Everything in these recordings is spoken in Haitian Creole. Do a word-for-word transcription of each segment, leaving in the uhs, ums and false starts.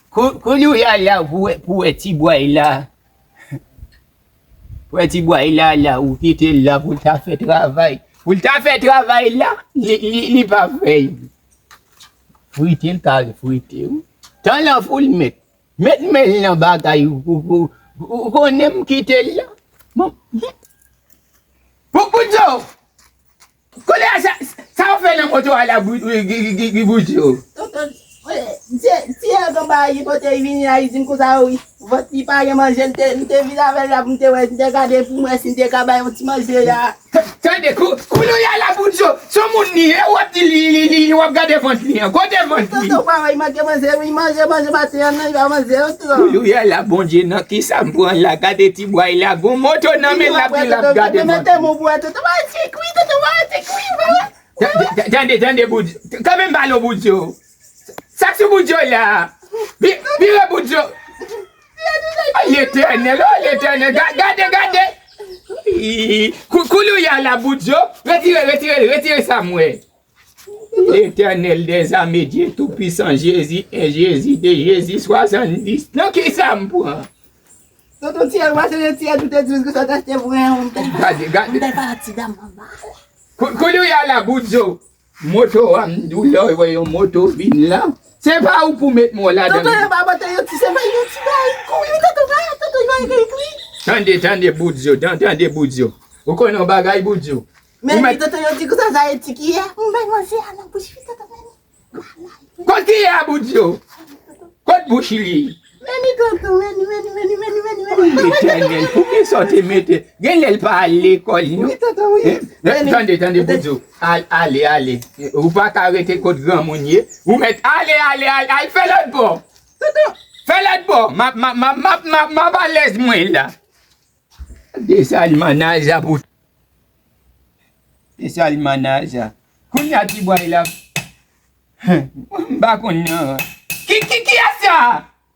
Kou- Kounye a la, pou wè, pou wè ti bway la. Pou wè ti bway la, la, ou kite l la pou l ta fè travay. Pou l ta fè travay la, li, li, li pa fè l. Frite l ka frite, wi. Tan lan foul met. Met men l nan bagay, ou, ou, ou, ou konnen m kite l la. Bon. Pou, pou Djo. Kounye a, sa, sa w fè nan moto a la, Bou- Bou- Bou- Bou- Boudyo? Tonton, se, se yon bagay li pote, li vini la, li di m konsa, wi. Vant li pa gen manje, m te, m te vin avè l la pou m te wè, m te gade pou m wè si m te ka bay yon ti manje la. Tande, kou- kounye a la, Boudyo, se yon moun li ye, w ap di li, li, li, w ap gade vant li an. Kote vant li? Tonton, pa wè, li manke manje, wi, manje, manje maten an, non, li pa manje, tonton. Kounye a la, Bondye, nan ki sa m pran la? Gade ti bway la, gon moto nan men l, l ap di l ap gade vant li. Mete men pou wè, tonton, pa ti kwi, tonton, pa ti kwi, pa wè. Ta- ta- ta- Tande, tande, Boudyo. Kanmenm balon, Boudyo. Sa k sou Boudyo la? Vi- Vire, Boudyo. A, Letènèl, o Letènèl, ga- gade, gade. Ii, kou- Kounye a la, Boudyo, retire, retire, retire sa m wè. Letènèl dèzame, Dye toupisan, Jezi en, Jezi de, Jezi swasanndis. Nan ki sa m pran? Tonton, ti èl, w a se ti èl, ou te di m ke sa w te achte pou mwen, ou te Gade, gade. Ou te pa ti dam anba. Kou- Kounye a la, Boudyo. Moto a, m di w, lè w wè yon moto vin la, se pa ou pou met men w ladan l. Tonton, yo pa pote yon ti, se pa yon ti bagay kouri, tonton, pa, tonton, yo pa kouri. Tande, tande, Boudyo, tan- tande, Boudyo. Ou konnen yon bagay, Boudyo? Men tonton, yo di konsa, sa e ti ki ye, m bay manzè a nan bouch li, tonton, men. Kot ki ye a, Boudyo? Kot bouch li? Meni tonton, meni, meni, meni, meni, meni, meni. O Letènèl, poukisa w te mete? Genlè l pa al lekòl, non? Wi, tonton, wi. Eh, eh, tande, tande, Boudyo. Al- ale, ale. Ou pa ka rete kot granmoun ye. Ou mèt ale, ale, ale, al fè lòt bò. Tonton. Fè lòt bò. M ap, m ap, m ap, m ap, m ap, m ap alèz mwen la. De sa l mannaj la pou. De sa l mannaj la. Kounye a ti bway la. M pa konn nan. Ki, ki, kiyès sa?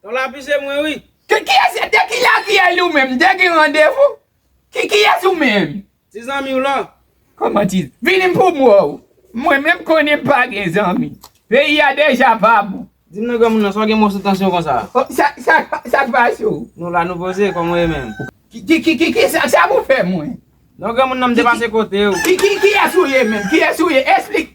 Yon lapis se mwen, wi. Ki, kiyès sa? De ki lakriyèl ou menm? De ki randevou? Ki, kiyès ou menm? Ti zanmi w lan. Kòman ti? Vini m pou m wè w. Mwen menm konnen m pa gen zanmi. Peyi a deja pa bon. Di m non granmoun nan, sa w gen mòso tansyon konsa? O, sa, sa, sa k pase w? Nou la, nou poze, kòman w ye menm? Ki, ki, ki, ki, ki, sa, sa pou fè mwen? Non granmoun nan, m te pase kote w. Ki, ki, kiyès ou ye menm? Kiyès ou ye? Esplik.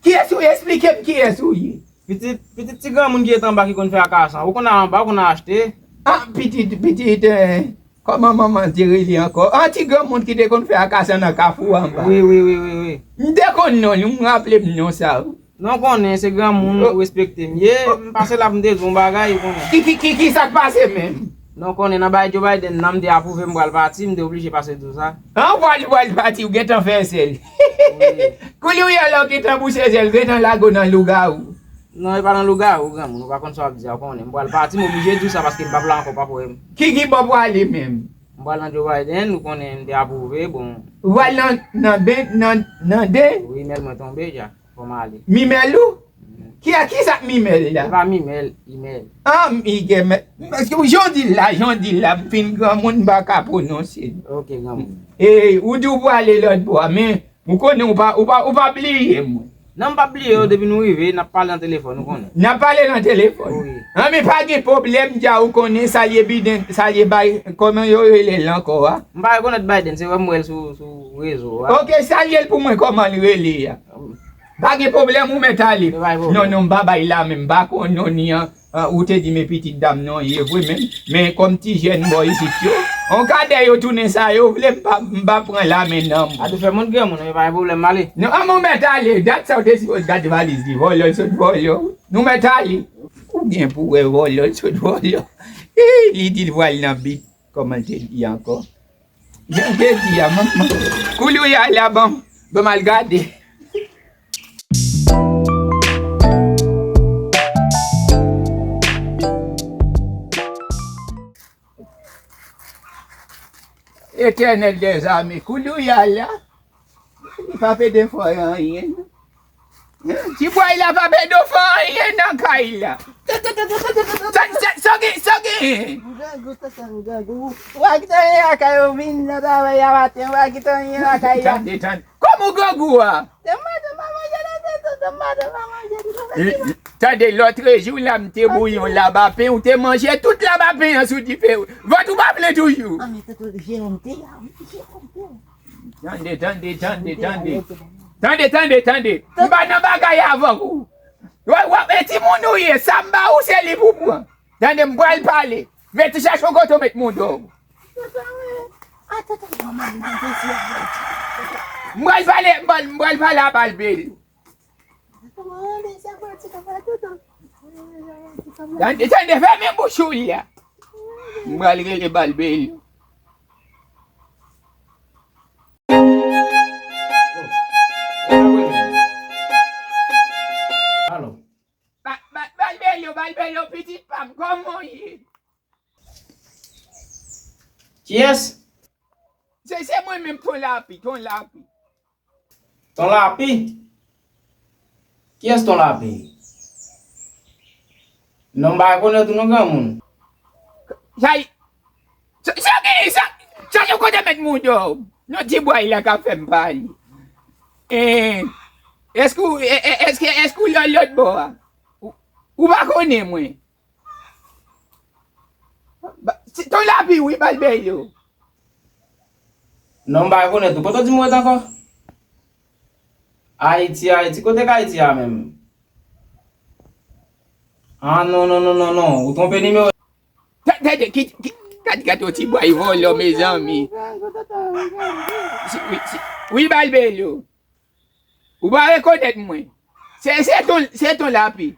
Kiyès ou ye? Esplike m kiyès ou ye. Pitit, pitit ti granmoun ki ret anba ki konn fè akasan. Ou konn al anba, ou konn al achte. Ah, pitit, pitit, eh, kòman manman te rele ankò? Ah, ti granmoun ki te konn fè akasan nan kafou anba. Wi, wi, wi, wi, wi. M te konn non li, m raple m non sa, wi. Non konnen se granmoun ou respekte m ye, m pase la pou m te di w yon bagay, ou konnen. Ki, ki, ki, ki sa k pase menm? Non konnen nan bay Joe Biden nan m te apwouve m pral pati, m te oblije pase di w sa. An, w pral, w pral pati, ou gentan fè sèl. Wi. Kounye a la w gentan bouche zèl, gentan lage w nan lougawou. Non, e pa nan lougawou, granmoun, ou pa konn sa w ap di a, ou konnen. M pral pati, m oblije di w sa paske m p ap la ankò, w p ap wè m. Ki, ki bò w prale menm? M pral nan Joe Biden, ou konnen m te apwouve, bon. Ou pral nan, nan ben, nan, nan de? Wi, mèl mwen tonbe dja, fò m ale. Mimèl ou? Mhm. Ki a, ki sa k mimèl la? Se pa mimèl, imèl. Ah, m, i gen mè-, paske jan w di l la, jan w di l la, m fin granmoun, m pa ka pwononse l. Ok, granmoun. E, ou di w prale lòt bò a, men Ou konnen ou pa, ou pa, ou pa bliye mwen. Non, m p ap bliye w, depi nou rive, n ap pale nan telefòn, ou konnen. N ap pale nan telefòn? Wi. An, men pa gen pwoblèm, dja ou konnen, salye Biden, salye bay, kòman yo rele l ankò a? M pa rekonèt Biden, se wè m wè l sou, sou rezo a. Ok, salye l pou mwen, kòman l rele a? Pa gen pwoblèm, ou mèt ale. Non, non, m pa bay la, men m pa konn non ni an. Ah, ou te di men pitit dam nan ye vre menm. Men kòm ti jèn bò isit yo, on kadè yo tounen sa yo vle, m pa, m pa pran la men nan. A tou fè moun granmoun, men pa gen pwoblèm, m ale. Non, an, men w mèt ale. Dat sa w te sipoze gade valiz li. Vòlò l sot vòlò. Nou mèt ale. Ou gen pou wè vòlò l sot vòlò. Ii, li di l pral nan bit. Kòman l te di ankò? Jan l te di a, manman. Koulye a la, ban m, ban m al gade. Etènèl dèzame, koulye a la, li pa pede fè anyen, non. Ti bway la pa pede fè anyen nan kay la. Sa, sa, sa w gen, sa w gen? M grangou, tonton, m grangou. Ou pa kite anyen lakay ou vin nan travay a maten, ou pa kite anyen lakay la. Tande, tande. Kòman w grangou a? Te maten pa manje nan tete, Tanm maten pa manje, li pa fè ti manje. Tande, lòtrejou la, m te bouyi yon labapen, ou te manje tout labapen an sou dife. Vant ou pa plen toujou. Ah, men tonton, Jeròm te la, wi, Jeròm te la. Tande, tande, tande, tande. Tande, tande, tande. M pa nan bagay avèk ou. Wè, wè, e timoun ou ye, sa m ba ou, se li pou pran. Tande, m pral pale. Mete chèche yon kote w met mouda w. M pral pale, m pral, m pral pale a Balbel. Tande, tande, fèmen bouch ou la. M pral rele Balbel. Alo. Ba, ba, Balbel, Balbel, pitit pa m, kòman w ye? Kiyès? Se, se mwen menm, Ton Lapi, Ton Lapi. Ton Lapi? Kiyès Ton Lapi? Non, m pa rekonèt ou non, granmoun. Sa, sa, sa, sa, sa, sa, kote met mouda w? Non, ti bway la ka fè m pale. Eh, èske ou, eh, eh, èske, èske ou lòt, lòt bò a? Ou, ou pa konnen mwen? Ba, se Ton Lapi, wi, Balbel yo. Non, m pa rekonèt ou. Kote w di m rete ankò? Ayiti, Ayiti. Kote k Ayiti a menm? Ah, non, non, non, non, non. Ou twonpe nimewo. Ta-, tande, ki, ki, gad, gad yon ti bway vòlò, mezanmi. Si, wi, si, wi, Balbel yo. Ou pa rekonèt mwen. Se, se Ton, se Ton Lapi.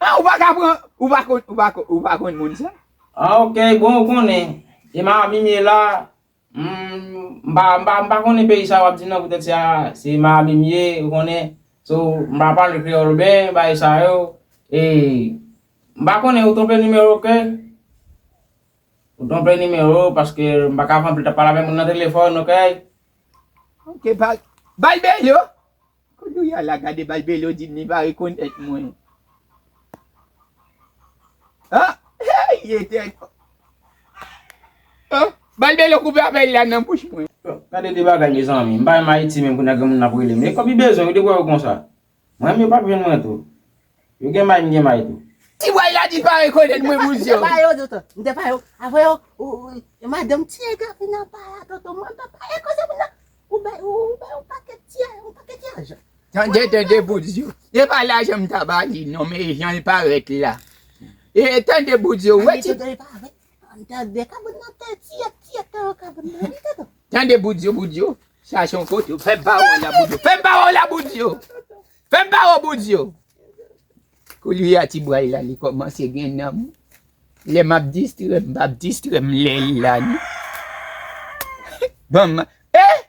Ah, ou pa ka pran, ou pa konn, ou pa konn, ou pa konn moun sa? Ah, ok, bon, ou konnen. E Miami m ye la, mm, m pa, m pa, m pa konnen peyi sa w ap di non, poutèt se a, se Miami m ye, ou konnen. So, m pa pale kreyòl byen, bagay sa yo. E, m pa konnen, ou twonpe nimewo, ok? Ou twonpe nimewo, paske m pa ka pran pil tan pale avèk moun nan telefòn, ok? Ok, Bal-, Balbelo! Kounye a la, gade Balbelo di m li pa rekonèt mwen. Ah! Hey, Etènèl! Ah! Balbelo koupe apèl la nan bouch mwen. Gade de bagay, mezanmi. M pa menm Ayiti menm, kounye a granmoun nan ap rele m. E kòb li bezwen, yo debwè yo konsa. Mwen menm yo p ap jwenn mwen tou. Yo gen may, m gen may tou. Ti bway la di l pa rekonèt mwen, Bouzyo. M te pare yo, tonton. M te pare yo. Apre yo, ou, ou, madanm tiye gafe nan pa la, tonton. Mwen m te pare koze moun nan. Ou bay, ou, ou bay yon pakèt tiye, yon pakèt lajan. Tande, tande, Bouzyo. E pa lajan m ta ba li, non, men jan l parèt la. E tande, Bouzyo, ou wè ti. Tande, kabrit nan te tiye, tiye, tonton, kabrit nan, wi, tonton. Tande, Bouzyo, Bouzyo. Chache yon kote, fè m pawòl la, Bouzyo. Fè m pawòl la, Bouzyo. Fè m pawòl, Bouzyo. Koulye a ti bway la, li kòmanse gen nanm. Lè m ap distrè, m p ap distrè m lè l la, non. Ban m, eh!